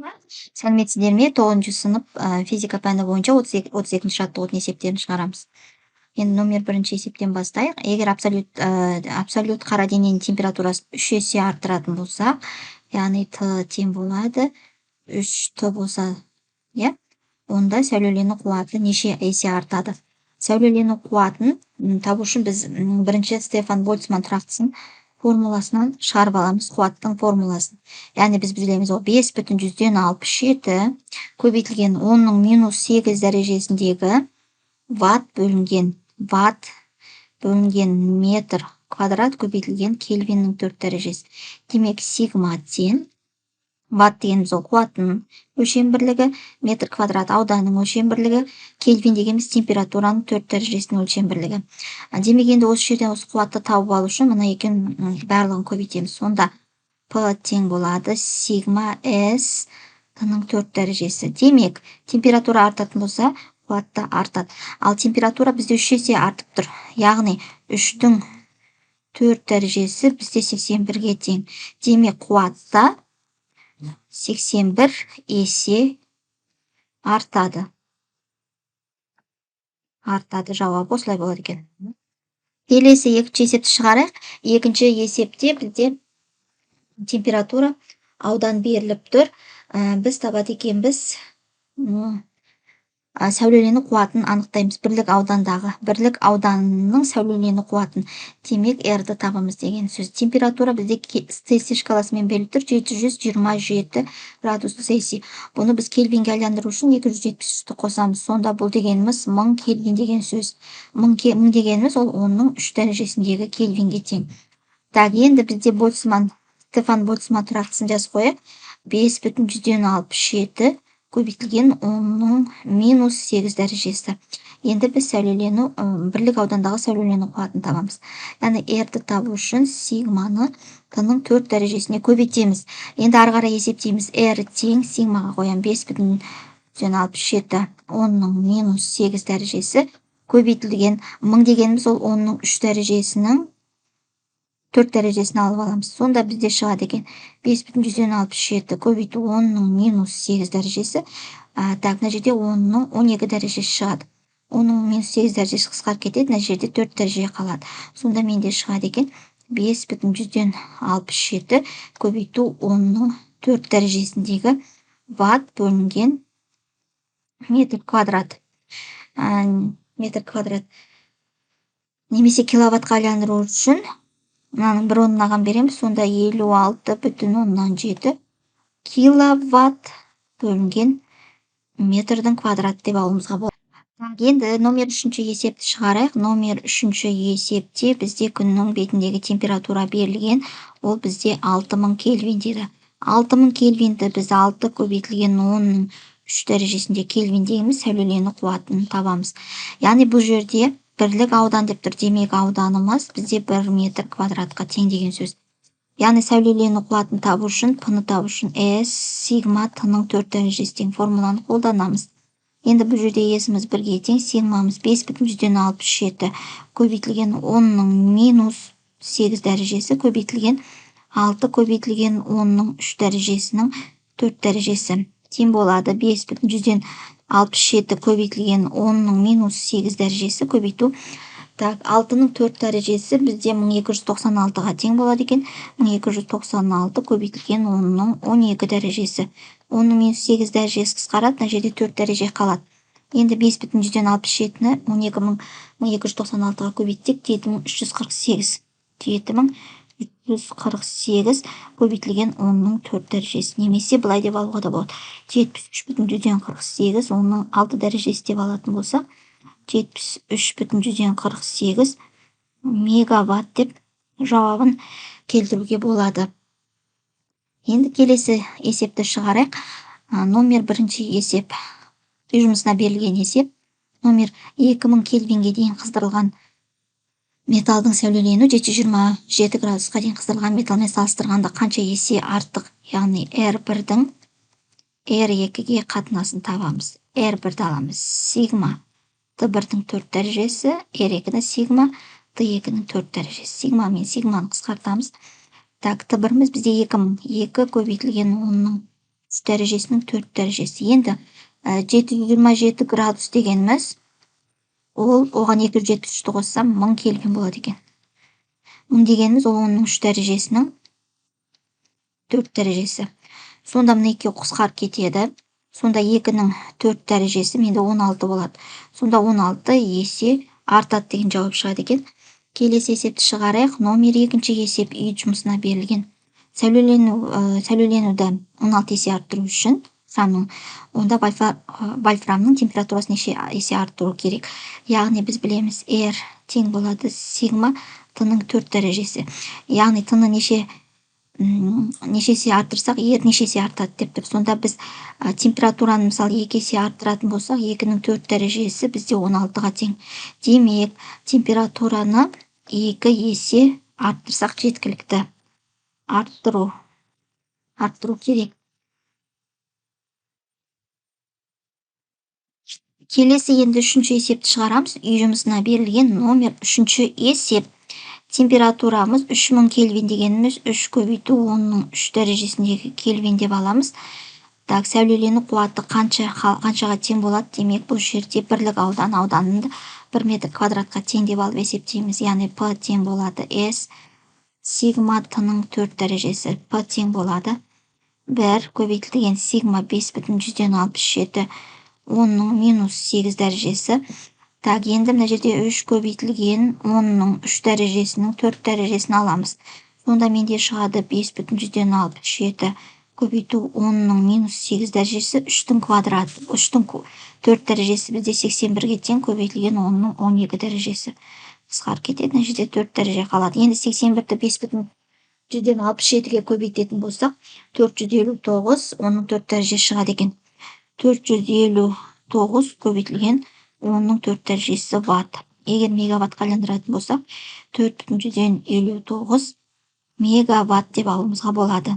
Сәлеметсіздер ме? 9 сынып физика пәні бойынша 32, 32 жаттығудың есептерін шығарамыз. Енді номер бірінші есептен бастайық. Егер абсолют қара дененің температурасын 3 есе арттыратын болсақ, яғни Т тең болады 3 Т болса, иә, онда сәулелену қуаты неше есе артады? Сәулелену қуатын табу үшін біз бірінші Стефан Больцман тұрақтысын формуласынан шығарып аламыз, қуаттың формуласын. Яғни біз білеміз, ол 5,67 көбейтілген 10-ның минус 8 дәрежесіндегі ватт бөлінген метр квадрат көбейтілген кельвиннің 4 дәрежесі. Демек, сигма тең, ватт дегеніміз ол қуаттың өлшем бірлігі, метр квадрат ауданның өлшем бірлігі, кельвин дегеніміз температураның 4 дәрежесінің өлшем бірлігі. Демек, енді осы жерден осы қуатты тауып алу үшін мына екеуінің барлығын көбейтеміз. Сонда П тең болады сигма С Т-ның 4 дәрежесі. Демек, температура артатын болса, қуат та артады. Ал температура бізде 3 есе артып тұр. Яғни 3-тің 4 дәрежесі бізде 81-ге тең. Демек, қуат та 81 есе артады. Артады, жауабы осылай болады екен. Келесі екінші есепті шығарайық. Екінші есепте бізде температура, аудан беріліп тұр. Біз табады екенбіз, сәулелену қуатын анықтаймыз. Бірлік аудандағы, бірлік ауданның сәулелену қуатын. Демек, R-ді табамыз деген сөз. Температура бізде Цельсий шкаласымен беріліп тұр, 727 градус Цельсий. Бұны біз кельвинге айландыру үшін 273-ті қосамыз. Сонда бұл дегеніміз 1000 кельвин деген сөз. 1000 дегеніміз ол 10-ның 3 дәрежесіндегі кельвинге тең. Так, енді бізде Стефан Больцман тұрақтысын жазып қояйық. 5,67 көбейтілген 10-ның минус 8 дәрежесі. Енді біз сәулелену, бірлік аудандағы сәулелену қуатын табамыз. Яғни R-ді табу үшін сигманы Т-ның 4 дәрежесіне көбейтеміз. Енді ары қарай есептейміз. R тең, сигмаға қоямын 5,67 10-ның минус 8 дәрежесі көбейтілген 1000 дегеніміз ол 10-ның 3 дәрежесінің 4 дәрежесін алып аламыз. Сонда бізде шығады екен 5,67 көбейту 10-ның минус 8 дәрежесі. Так, мына жерде 10-ның 12 дәрежесі шығады. 10-ның минус 8 дәрежесі қысқарып кетеді, мына жерде 4 дәреже қалады. Сонда менде шығады екен 5,67 көбейту 10-ның 4 дәрежесіндегі ватт бөлінген метр квадрат. Метр квадрат. Немесе киловаттқа айландыру үшін мынаның бір оннаған береміз, сонда 56,7 киловатт бөлінген метрдің квадраты деп алуымызға болады. Енді номер үшінші есепті шығарайық. Номер үшінші есепте бізде күннің бетіндегі температура берілген, ол бізде 6000 кельвин дейді. 6000 кельвинді біз 6 көбейтілген 10-ның 3 дәрежесінде кельвин дейміз, сәулелену қуатын табамыз. Яғни бұл жерде бірлік аудан деп тұр. Демек, ауданымыз бізде 1 метр квадратқа тең деген сөз. Яғни сәулелену қуатын табу үшін, П-ны табу үшін S сигма Т-ның 4 дәрежесі тең формуланы қолданамыз. Енді бұл жерде S-іміз бірге тең, сигмамыз 5,67 көбейтілген 10-ның минус 8 дәрежесі көбейтілген 6 көбейтілген 10-ның 3 дәрежесінің 4 дәрежесі тең болады 5,67 көбейтілген 10-ның минус 8 дәрежесі көбейту, так, 6-ның 4 дәрежесі бізде 1296-ға тең болады екен. 1296 көбейтілген 10-ның 12 дәрежесі. 10-ның минус 8 дәрежесі қысқарады, мына жерде 4 дәреже қалады. Енді 5,67-ні 12 мың 1296-ға көбейтсек, 7348. 7348 көбейтілген 10-ның 4 дәрежесі. Немесе былай деп алуға да болады. 73,48 10-ның 6 дәрежесі деп алатын болсақ, 73,48 мегаватт деп жауабын келтіруге болады. Енді келесі есепті шығарайық. Номер бірінші есеп. Үй жұмысына берілген есеп. Номер 2000 кельвинге дейін қыздырылған металдың сәулеленуі 727 градусқа дейін қыздырылған металмен салыстырғанда қанша есе артық? Яғни R1-дің R2-ге қатынасын табамыз. R1-ді аламыз. Сигма Т1-дің 4 дәрежесі, R2-ні сигма Т2-нің 4 дәрежесі. Сигма мен сигманы қысқартамыз. Так, Т1-іміз бізде 2000. 2 көбейтілген 10-ның 3 дәрежесінің 4 дәрежесі. Енді 727 градус дегеніміз, ол оған 273-ті қоссам 1000 кельвин болады екен. 1000 дегеніміз ол 10-ның 3 дәрежесінің 4 дәрежесі. Сонда мына екеуі қысқарып кетеді. Сонда 2-нің 4 дәрежесі менде 16 болады. Сонда 16 есе артады деген жауап шығады екен. Келесі есепті шығарайық. Номер 2 есеп үй жұмысына берілген. Сәулеленуді 16 есе арттыру үшін шамның, онда вольфрамның температурасын неше есе арттыру керек. Яғни біз білеміз, R тең болады сигма Т-ның 4 дәрежесі. Яғни Т-ны неше есе арттырсақ, R неше есе артады деп тұр. Сонда біз температураны мысалы 2 есе арттыратын болсақ, 2-нің 4 дәрежесі бізде 16-ға тең. Демек, температураны 2 есе арттырсақ жеткілікті. Арттыру керек. Келесі енді 3-ші есепті шығарамыз. Үй жұмысына берілген номер 3-ші есеп. Температурамыз 3000 кельвин дегеніміз 3 көбейту 10-ның 3 дәрежесіндегі кельвин деп аламыз. Так, сәулелену қуаты қаншаға тең болады? Демек, бұл жерде бірлік аудан ауданында 1 метр квадратқа тең деп алып есептейміз. Яғни P тең болады S сигма Т-ның 4 дәрежесі. P тең болады 1 көбейтілген сигма 5,67 10-ның минус 8 дәрежесі. Так, енді мына жерде 3 көбейтілген 10-ның 3 дәрежесінің 4 дәрежесін аламыз. Сонда менде шығады 5,67 көбейту 10-ның минус 8 дәрежесі 3-тің квадраты. 3-тің 4 дәрежесі бізде 81-ге тең көбейтілген 10-ның 12 дәрежесі. Қысқарып кетеді, мына жерде 4 дәреже қалады. Енді 81-ді 5,67-ге көбейтетін болсақ, 459 10-ның 4 дәрежесі шығады екен. 459 көбейтілген 10-ның 4 дәрежесі ватт. Егер мегаваттқа айландыратын болсақ, 4,59 мегаватт деп алуымызға болады.